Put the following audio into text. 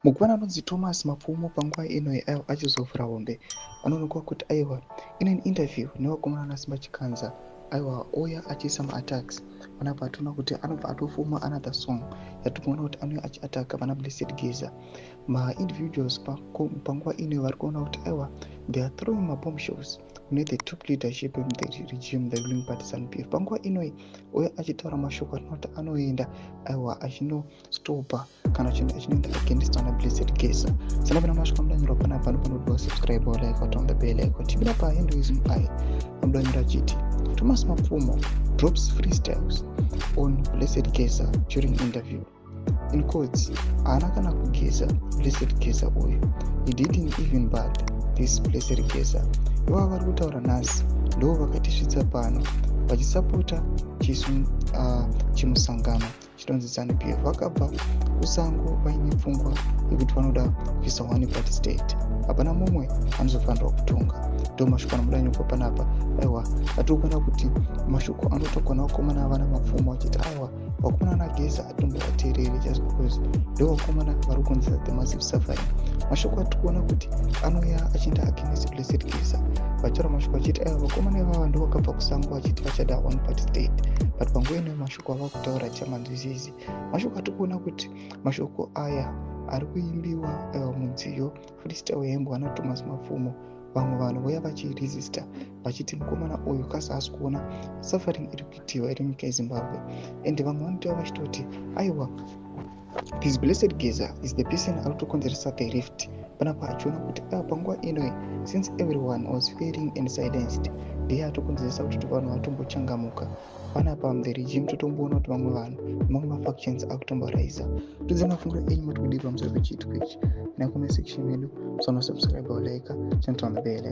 Mukomana anonzi Thomas Mapfumo panguva ino aiwa achizovhura hombe. Anoonekwa kuti aiwa in an interview nevakomana vanaSimba Chikanza, aiwa ouya achiisa maattacks panapa. Ationa kuti anobva atofuma another song yatikuona kuti anouya achiataka vana Blessed Geza. Maindividuals panguva ino vari kuona kuti aiwa, they are throwing mabombshells kune the top leadership in the regime, the ruling party ZANU PF. Panguva inoi uya achitaura mashoko atinoti anoenda aiwa achinostopa kana achinoenda against vana Blessed Geza. Sanapena mashoko amudanyurwa panapa, anofanira subscribe, like, on the bell icon. Tipinda pahinduism i amudanyura achiti Thomas Mapfumo drops freestyles on Blessed Geza during interview. In quotes, haana kana kugeza Blessed Geza uyu. He didn't even bath, this Blessed Geza. Ivava vari kutaura nhasi ndo vakatisvitsa pano vachisapota chimusangano chinonzi ZANU PF. Vakabva kusango vaine pfungwa yekuti vanoda kuisa one party state, hapana mumwe anozofanirwa kutonga. Ndo mashoko anomuda panapa. Aiwa, atiri kuona kuti mashoko anotaurwa navakomana vana Mapfumo vachiti aiwa, vakomana vanaGeza atombovateereri just because ndo vakomana vari kukonzera the massive suffering. Mashoko atiri kuona kuti anouya achienda against Blessed Geza, vachitaura mashoko achiti aiwa, vakomana ivava ndo vakabva kusango vachiti vachada one party state, but panguva ino mashoko ava kutaura chamanzwisisi. Mashoko atiri kuona kuti mashoko aya ari kuimbiwa aiwa mudziyo freestyle yaimbwa naThomas Mapfumo. Vamwe vanhu voya vachiresista vachiti mukomana uyu kasi haasi kuona suffering iri kuitiwa iri munyika yeZimbabwe. And vamwe vanotova vachitoti aiwa, this Blessed Geza is the person ari kutokonzeresa the rift panapa, achiona kuti aiwa, panguva inoi since everyone was fearing and silenced, ndiye atokonzeresa kuti vanhu vatombochangamuka panapa. The regime totomboona kuti vamwe vanhu, mamwe mafactions akutomboraisa. Tudze mafungiro enyu, mati kudii pamusoro pechiitiko ichi? Ina comment section yedu. Musanosubscribe, like, chinoturn the bell.